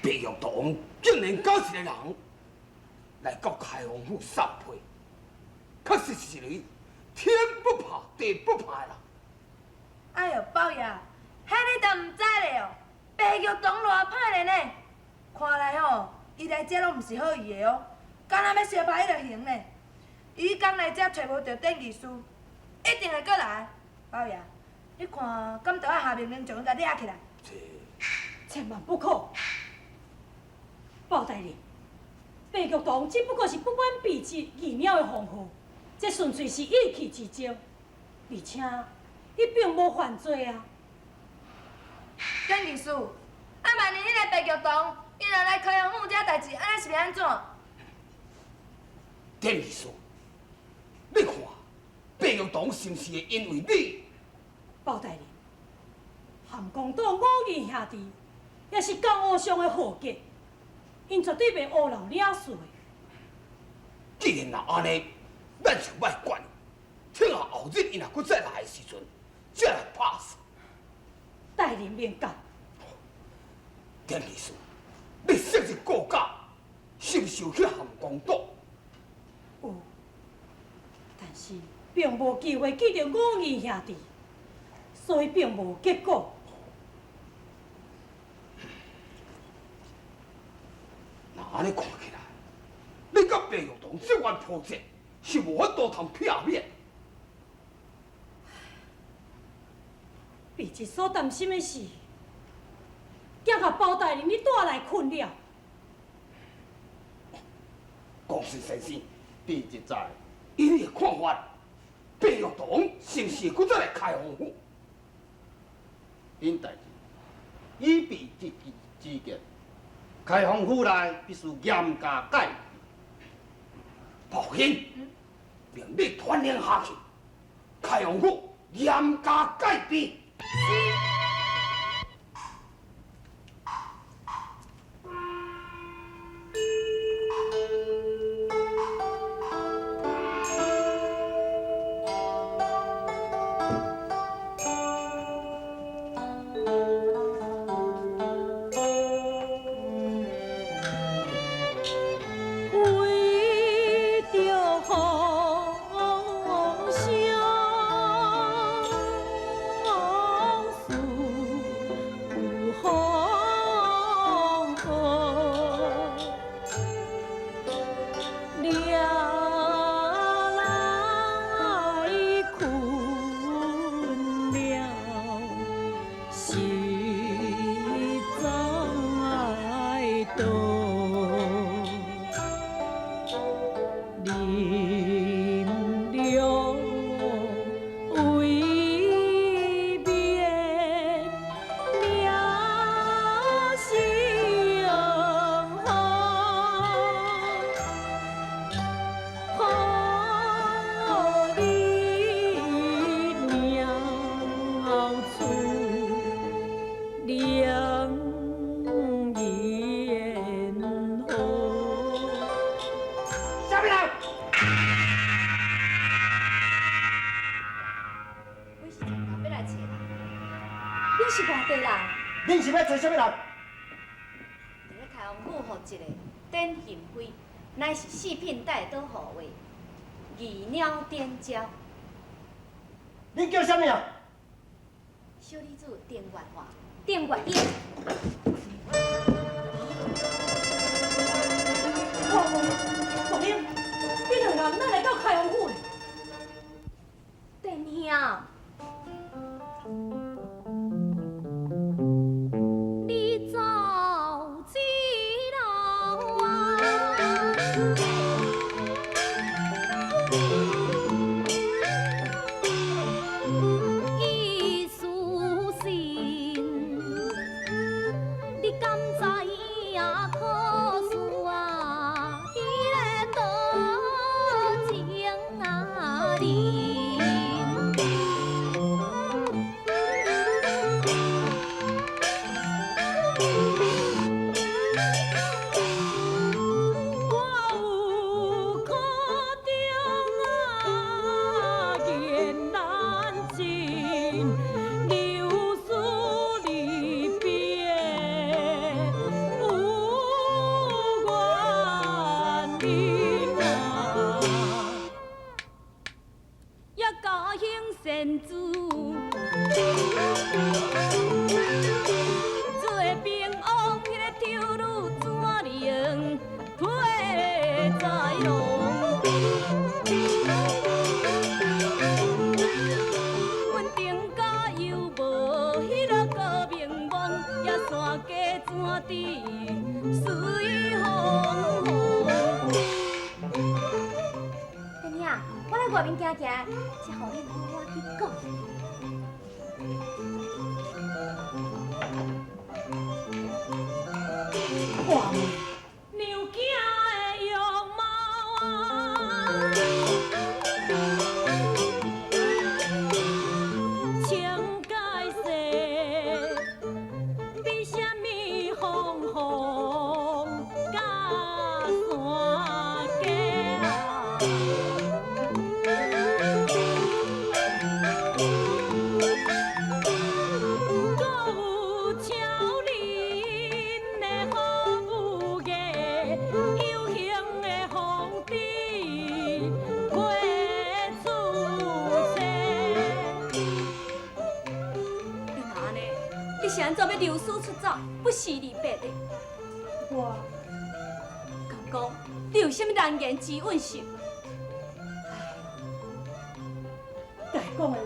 白玉堂竟然敢一个人來到開封府送批，確實是一个天不怕地不怕的人。哎喲，包爺，彼你都毋知咧哦，白玉堂偌歹咧呢？看來吼，伊來遮攏毋是好意的哦，敢若欲相拍彼个形呢。伊剛來遮揣無著典儀師，一定會閣來。包爺，你看，敢著愛下命令將伊共掠起來？這千萬不可！包大人，白玉堂只不過是不滿卑職義鳥的封號，這純粹是意氣之爭，而且伊並無犯罪啊！典儀師，啊，萬一彼个白玉堂，伊若來開封府遮代誌，按呢是欲按怎？典儀師，你看白玉堂是毋是會因為你？包大人，涵江島五義兄弟也是江湖上的豪傑，𪜶絕對袂烏老惹事的。既然若按呢，咱就莫管，聽下後日𪜶若閣再來的時陣，才來拍算。大人明教。典儀師，你昔日告假，是毋是有去涵江島？有，但是並無機會見著五義兄弟，所以並無結果。若按呢看起來，你佮白玉堂這番波折，是無法度通避免。卑職所擔心的是，驚共包大人你帶來困擾。公孫先生，卑職在。以你的看法，白玉堂是毋是閣再來開封府？尹大人，以卑職之見，開封府內必須嚴加戒備。抱歉，命你傳令下去，開封府嚴加戒備。是。為著風相思有風波，掠來困了，實在多。林了為免命相好，好你命出良緣好。啥物人？阮是專工欲來揣人，恁是外地人？恁是欲揣啥物人？佇咧開封府負責的典賢妃，乃是四品帶倒護衛，義鳥點鳥。恁叫啥物名？小女子丁月華，丁月英。黃黃英，你兩人哪來到開封府呢？殿兄，你走一路啊！伊思心，你才予恁好好去講。哇！娘囝的容貌啊，穿解说，比啥物风风甲山价啊。阁有超人的好武艺，有形的风姿过出世。你若按呢，你是按怎欲留书出走，不辞而别的？我敢講你有啥物難言之隱是？該講的話，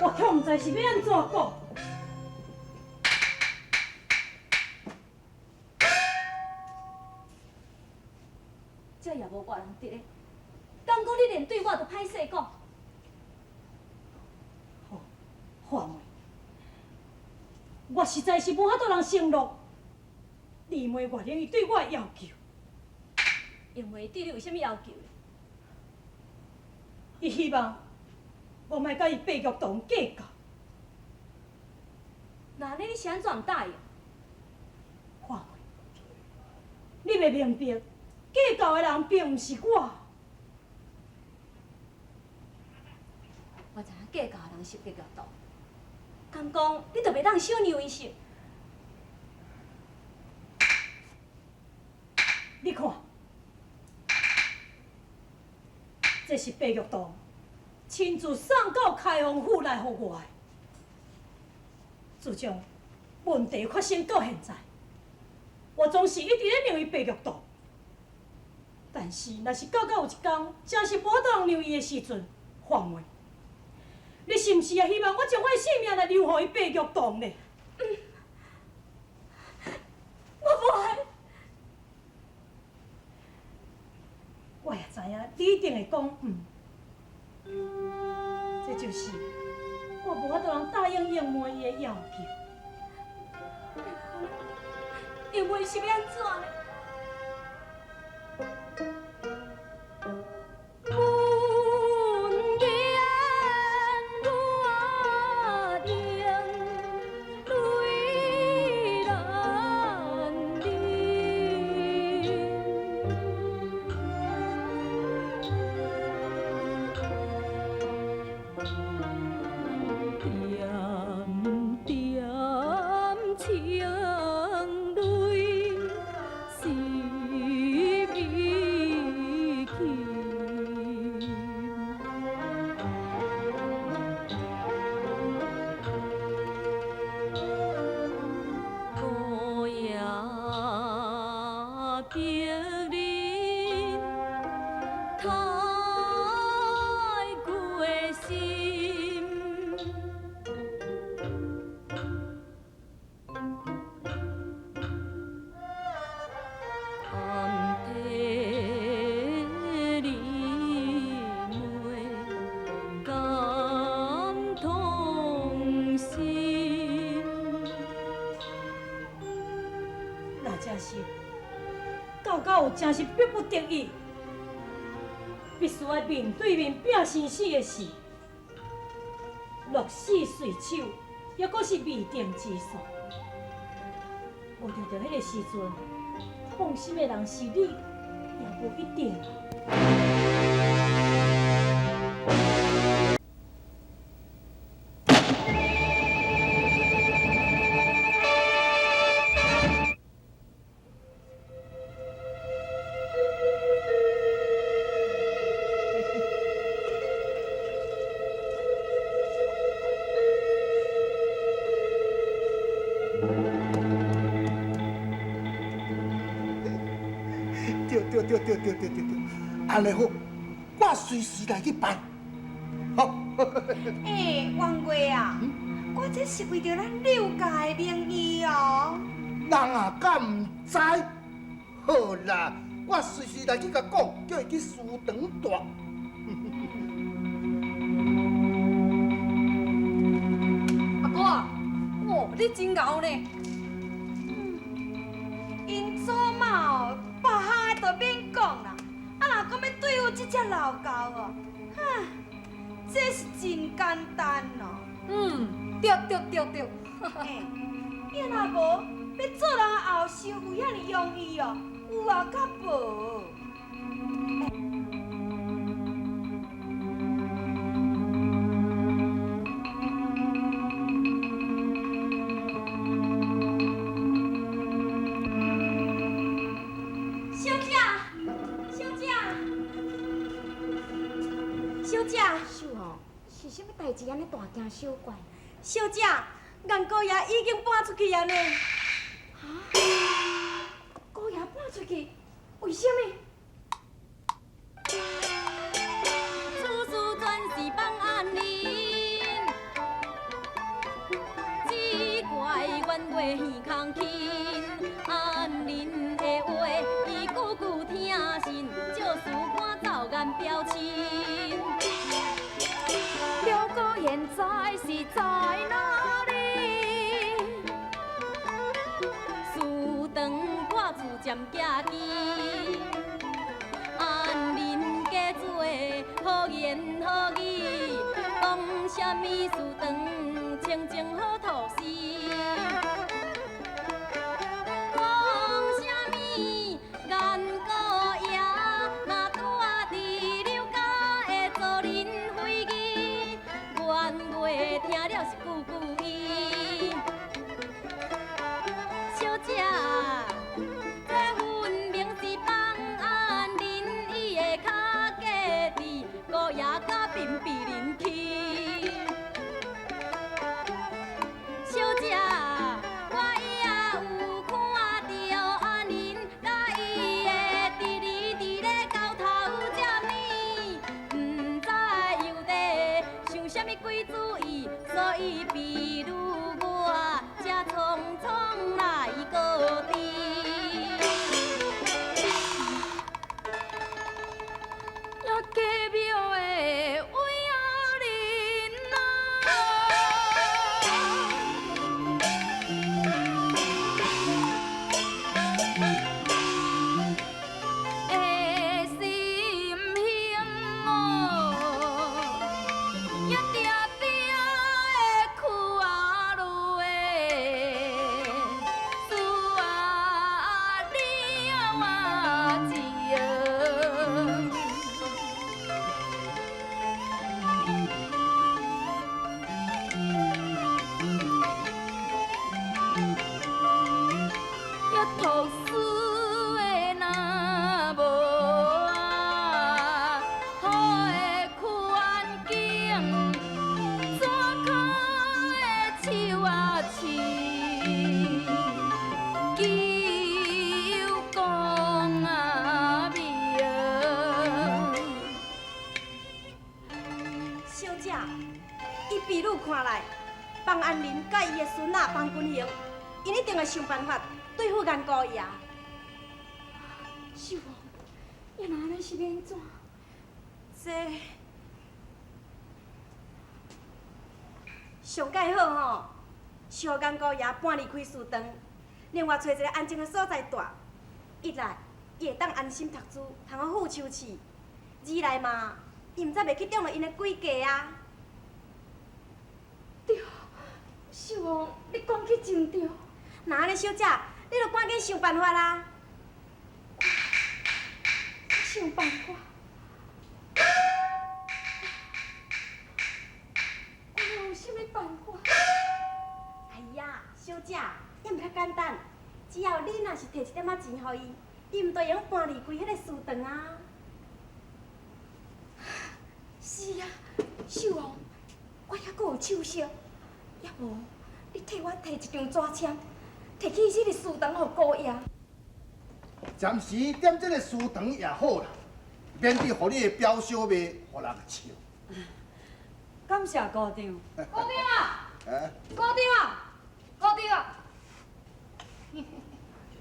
我卻毋知是欲按怎講。這也無外人佇咧，敢講你連對我都歹勢講？好，花妹，我實在是無法度通承諾，二妹月玲伊對我的要求。因為對你有啥物要求咧？伊希望我莫佮伊白玉堂計較。那按呢你是按怎毋答應？花妹，你欲明白，計較的人並毋是我。我知影計較的人是白玉堂，敢講你就袂當小讓伊是？你看，這是白玉堂親自送到開封府來予我的。自從問題發生到現在，我總是一直咧讓伊白玉堂。但是，若是到有一天，真是無法度讓伊的時陣，花妹，你是毋是也希望我將我的性命來留予伊白玉堂呢？我無愛。我也知影，你一定會講毋。這就是我無法度通答應英妹伊的要求。英妹是欲按怎呢？阮言我用淚難忍。點點清淚是美琴。孤夜白日，太久的心。暗替你问，敢痛心？若真是到有真是逼不得已，必須愛面對面拼生死的時，鹿死誰手，抑閣是未定之數。無定著彼个時陣，放心的人是你，也無一定。對對對對對對對對，按呢好，我隨時來去辦。好。欸，王月啊，我這是為著咱柳家的名義哦。人啊，敢毋知？好啦，我隨時來去共講，叫伊去書堂蹛。你真𠢕呢。𪜶祖妈哦，别项的就免讲啦，啊若讲欲对付这只老狗哦，哈，这是真简单哦。嗯，对对对对。欸，伊若无欲做人的后生有遐尔容易哦？有啊，较无。小姐，小姐，小姐，秀红，是啥物代志按呢大惊小怪？小姐，颜姑爷已经搬出去啊呢。哈？姑爷搬出去？为啥物？此事全是放安林，只怪阮月耳空轻，安林的话伊句句听信，借事赶走颜表亲。了哥现在是在哪里？书堂破厝渐行近，安林家做好言好语，讲啥物书堂清净好吐司。讲啥物颜姑爷，若拄仔伫刘家的祖林会议，阮月听了是句句伊。小姐，这分明是放安林伊的跤价伫姑爷甲彬比邻去。小姐，我也有看著安林佮伊的侄儿伫咧交头接耳，毋知又伫想啥物鬼主意，所以婢女我才匆匆来告知。也家庙的位仔林啊，的心胸哦，也定定的哭啊泪，输啊了啊钱。也读书的若无啊，好的环境，左脚的手啊饲，求讲啊妙。小姐，以婢女看来，方安林佮伊的孙仔方君行，𪜶一定会想办法对付颜姑爷。秀红，伊若按呢是欲按怎？这上盖好吼，是予颜姑爷搬离开书堂，另外揣一个安静的所在蹛。一来，伊会当安心读书，通好赴秋试；二来嘛，伊毋才袂去中著𪜶的诡计啊。对，秀红，你讲起真对。若按呢，小姐，你著赶紧想办法啦。想办法。我哪有啥物办法？哎呀，小姐，也毋较简单，只要你若是提一点仔钱予伊，伊毋就会用搬离开彼个书堂啊。是啊，秀红，我犹阁有手续，抑无你替我提一张纸签，提去彼个书堂予姑爷。暂时踮这个书堂也好啦，免得予你的表小妹予人笑。感谢姑丈。姑丈啊！啊，姑丈啊！姑丈啊！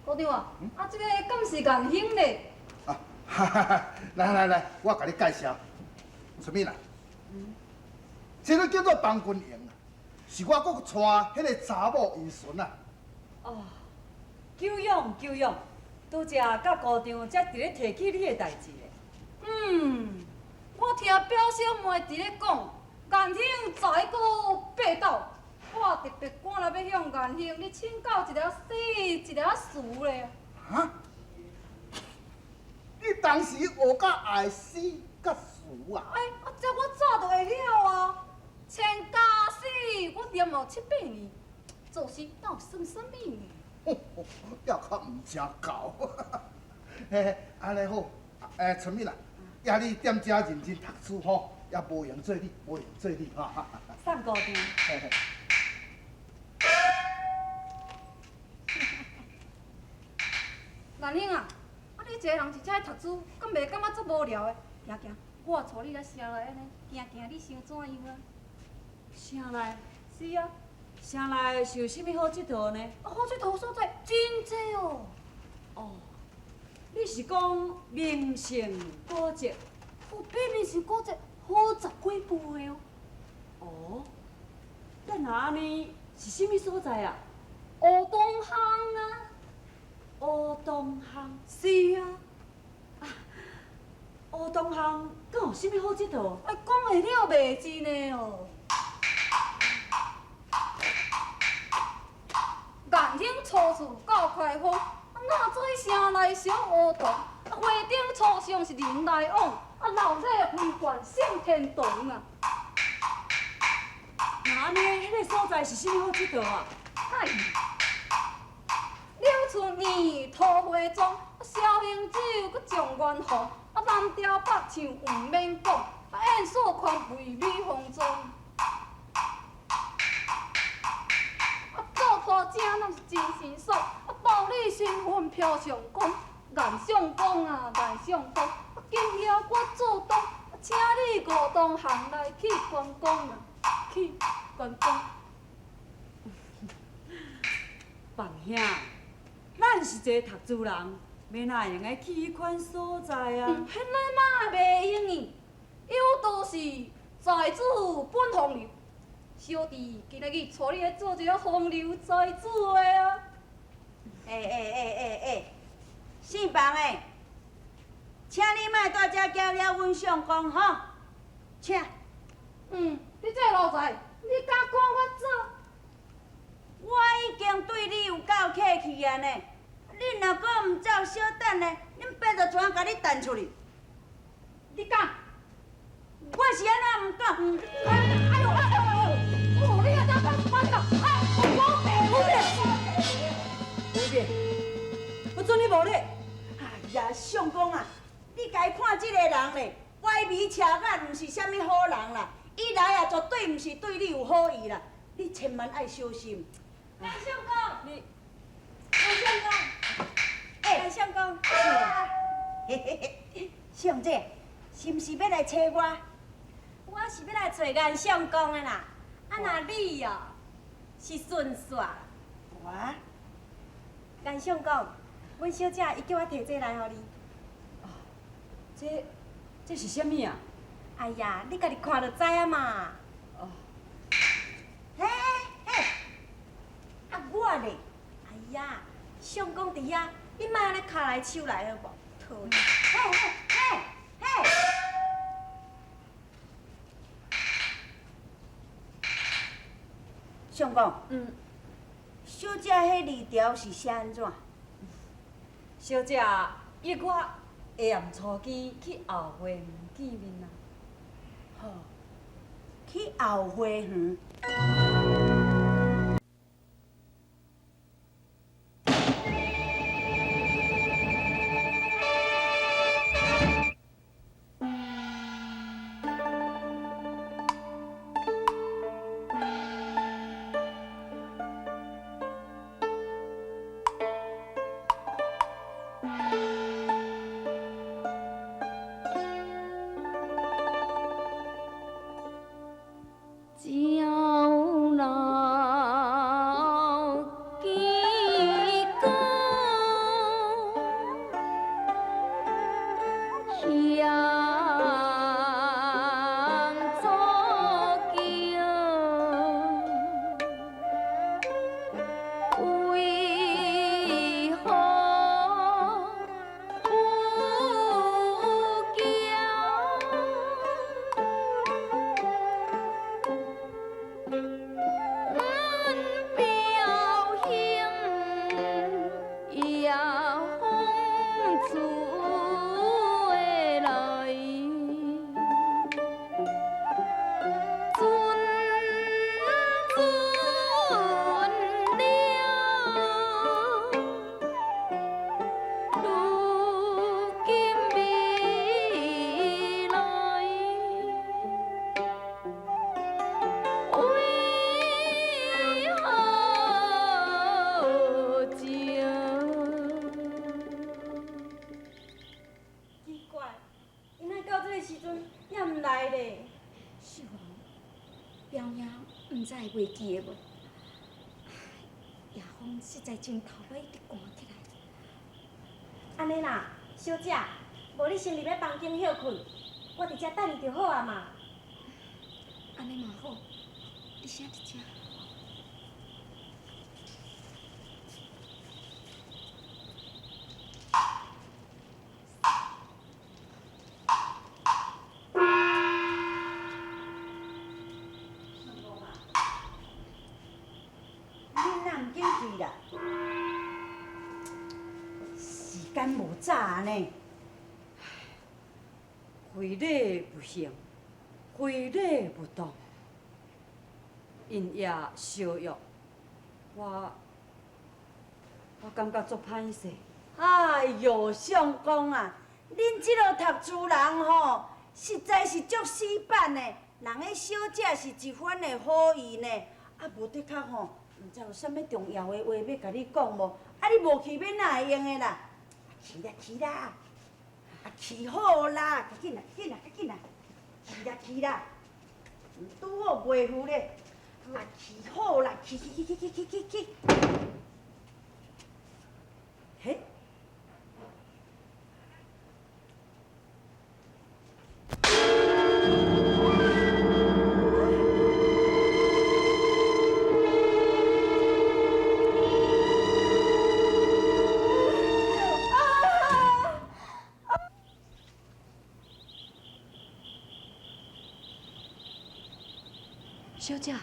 姑丈啊！啊，这个敢是颜兄咧？啊，哈哈哈！来来来，我共你介绍，春美啦，这个叫做方君莹啊，是我閣帶彼个查某𪜶孙啊。哦，久仰久仰，拄才佮姑丈才伫咧提起你的代志咧。嗯，我听表小妹伫咧讲，颜兄才高八斗，我特别赶来欲向颜兄你请教一下诗，一下词咧。哈？你当时学甲爱诗佮词啊？哎，啊，这我早就会晓啊。千家诗我念了七八年，做诗哪有算啥物呢？也较毋正够。嘿嘿，按呢好，哎，春敏啊，也你踮遮认真读书吼，也无闲做你，无闲做你哈。送姑丈。嘿嘿。兰英啊，啊你一个人伫遮读书，敢袂感觉足无聊的？行行，我带你来城内按呢行行，你想怎样啊？城内？是啊。城内是有啥物好佚佗呢？啊，好佚佗所在真济哦。哦，你是讲名胜古迹？哦，比名胜古迹好十几倍哦。哦，咱若按呢是啥物所在啊？乌东巷啊。乌东巷。是啊。啊，乌东巷敢有啥物好佚佗？哎，讲会了袂尽的哦。颜兄初次到开封，啊，哪知城内小乌堂，啊，花灯初上是人来往，啊，楼体飞悬胜天堂啊！那按呢，彼个所在是啥物好佚佗啊？哎，柳厝年桃花庄，绍兴酒阁状元红，啊，南调北唱毋免讲，啊，宴所宽肥美风装。做婆正那是真心爽，啊，报你身份飘上光，颜相公啊，颜相公，啊，今夜我做东，请你五东巷来去观光啊，去观光。凤兄，咱是一个读书人，欲哪会用得去彼款所在啊？彼个嘛袂用的，有道是才子本风流。小弟今仔日带你来做一个风流才子的啊！欸欸欸欸欸，姓房的，请你莫蹛遮搅扰阮相公吼，请。嗯，你这个奴才，你敢赶我走？我已经对你有够客气啊呢，你若阁毋走，小等下，恁爸就怎共你弹出去？你敢？我是按怎毋敢？哎呦哎呦哎呦！哦，你也当讲我这个，哎，我白无礼，无礼，我准你无礼。哎呀，相公啊，你家看这个人咧，歪眉斜眼，毋是啥物好人啦。伊来啊，绝对毋是对你有好意啦，你千万爱小心。来，相公，你，来相公，哎，相公，嘿嘿嘿，相姐，是毋是欲来揣我？我是欲来揣颜相公的啦。啊，若你哦，是顺煞。我？颜相公，阮小姐伊叫我提这来予你。哦，这是啥物啊？哎呀，你家己看就知啊嘛。哦。嘿嘿，啊我咧？哎呀，相公伫遐，你莫按呢跤来手来好无？讨厌。嘿嘿嘿嘿。相公，小姐彼二条是写按怎？小姐约我下暗初更去后花园见面啊。好，去后花园。只要知會袂記的無？夜風實在真頭尾一直寒起來。按呢啦，小姐，無你先入去房間歇睏，我佇遮等你就好啊嘛。按呢嘛好，你先佇遮。恁若毋紧去啦？时间无早呢。非礼勿行，非礼勿动。因夜相约，我感觉足歹势。哎哟，相公啊，恁这落读书人吼，实在是足死板的。人彼小姐是一番的好意呢，啊，无的确吼，毋知有啥物重要的话欲共你讲无？啊，你无去欲哪会用的啦？去啦去啦，啊去好啦，較緊啦較緊啦較緊啦，去啦去啦，拄好袂赴咧，啊去好啦，去去去去去去去去，嘿。小姐，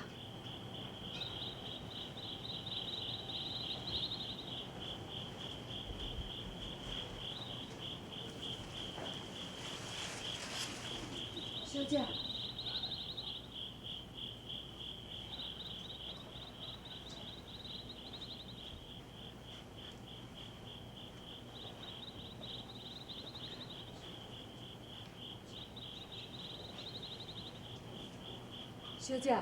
小姐，小姐。